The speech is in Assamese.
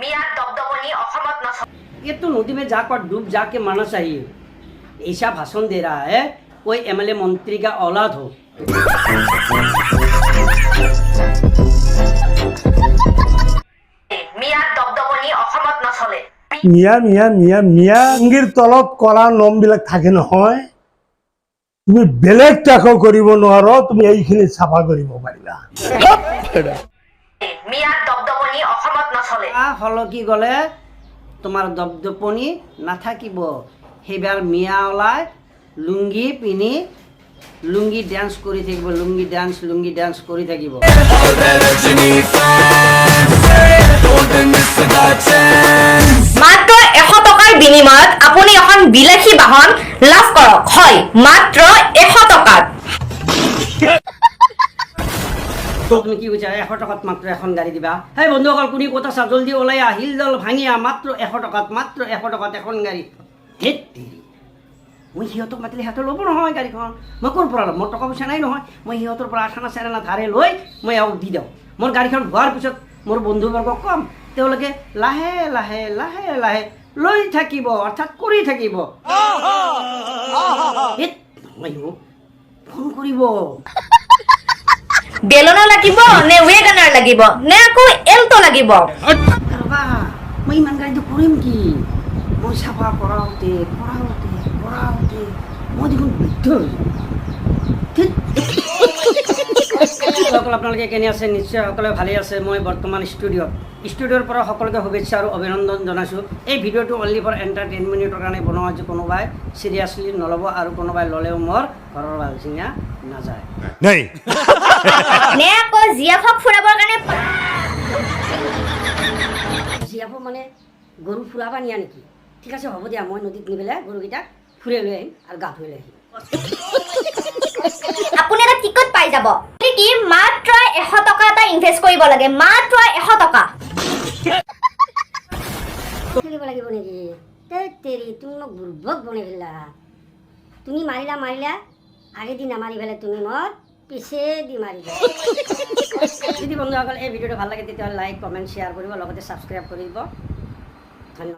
মিয়াৰ দপদপনি অসমত নচলে। ये तो नदी में जाकर डूब जाके मरना चाहिए। ऐसा भाषण दे रहा है, कोई एमएलए मंत्री का औलाद हो। মিয়াৰ দপদপনি অসমত নচলে। মিয়া মিয়া মিয়া মিয়া লুংগিৰ তলত কলা নোমবিলাক থাকে নহয়। তুমি বেলেগ তাকো কৰিব নোৱাৰ, তুমি এইখিনি চাফা কৰিব পাৰিবা। মিয়াৰ দপদপনি অসমত নচলে। সলকি গ'লে তোমাৰ দপদপনি নাথাকিব। সেইবাৰ মিয়া ওলাই লুংগি পিন্ধি লুংগি ডেন্স কৰি থাকিব, লুংগি ডেন্স, লুংগি ডেন্স কৰি থাকিব। মাত্ৰ 100 টকাৰ বিনিময়ত আপুনি এখন বিলাসী বাহন লাভ কৰক। হয়, মাত্ৰ 100 টকাত। তুমি কি কৈছা? 100 টকাত মাত্ৰ এখন গাড়ী দিবা? হেই বন্ধুসকল, কোনি ক'ত আছা, জলদি ওলাই আহ। হিলদল ভাঙি আহ। মাত্ৰ 100 টকাত, মাত্ৰ 100 টকাত এখন গাড়ী। ধেত তেৰি, মই সিহঁতক মাতিলে সিহঁতে ল'ব নহয় গাড়ীখন। মই ক'ৰ পৰা ল'ম? মোৰ টকা পইচা নাই নহয়। মই সিহঁতৰ পৰা আঠানা চাৰানা ধাৰে লৈ মই এওঁক দি দিওঁ। মোৰ গাড়ীখন হোৱাৰ পিছত মোৰ বন্ধুবৰ্গক ক'ম, তেওঁলোকে লাহে লাহে লাহে লাহে লৈ থাকিব, অৰ্থাৎ কৰি থাকিব। ধেত, নহয় অ', ফোন কৰিব। বেলনো লাগিব নে ৱেগনাৰ লাগিব নে আকৌ এল্টো লাগিব? ৰ'বা, মই ইমান গাড়ীটো কৰিম কি? মই চাফা কৰাওঁতে কৰাওঁতে কৰাওঁতে মই দেখোন বৃদ্ধ হৈ যাম। ধেত। সকল আপোনালোকে কেনে আছে? নিশ্চয় সকলোৱে ভালেই আছে। মই বৰ্তমান ষ্টুডিঅ'ত। ষ্টুডিঅ'ৰ পৰা সকলোকে শুভেচ্ছা আৰু অভিনন্দন জনাইছোঁ। এই ভিডিঅ'টো অনলি ফৰ এণ্টাৰটেইনমেণ্টৰ কাৰণে বনোৱা হৈছে। কোনোবাই চিৰিয়াছলি নল'ব আৰু কোনোবাই ল'লেও মোৰ ঘৰৰ বালচিঙা নাযায়। নাই। নে আকৌ জিৰাফক ফুৰাবৰ কাৰণে? জীয়াব মানে গৰু ফুৰাবা নিয়া নেকি? ঠিক আছে, হ'ব দিয়া। মই নদীত নি পেলাই গৰুকেইটাক ফুৰাই লৈ আহিম আৰু গা ধুৱাই লৈ আহিম। আপুনি এটা টিকট পাই যাব। কি, মাত্ৰ 100 টকা এটা ইনভেষ্ট কৰিব লাগে, মাত্ৰ 100 টকা। খেলিব লাগিব নেকি? তেৰি তেৰি, তুমি মোক বুৰ্বক বনাই দিলা। তুমি মাৰিলা মাৰিলা, আগেদি নামাৰি পেলাই তুমি মোক পিছেদি মাৰিলা। যদি বন্ধুসকল এই ভিডিঅ'টো ভাল লাগে, তেতিয়াহ'লে লাইক, কমেণ্ট, শ্বেয়াৰ কৰিব, লগতে ছাবস্ক্ৰাইব কৰি দিব।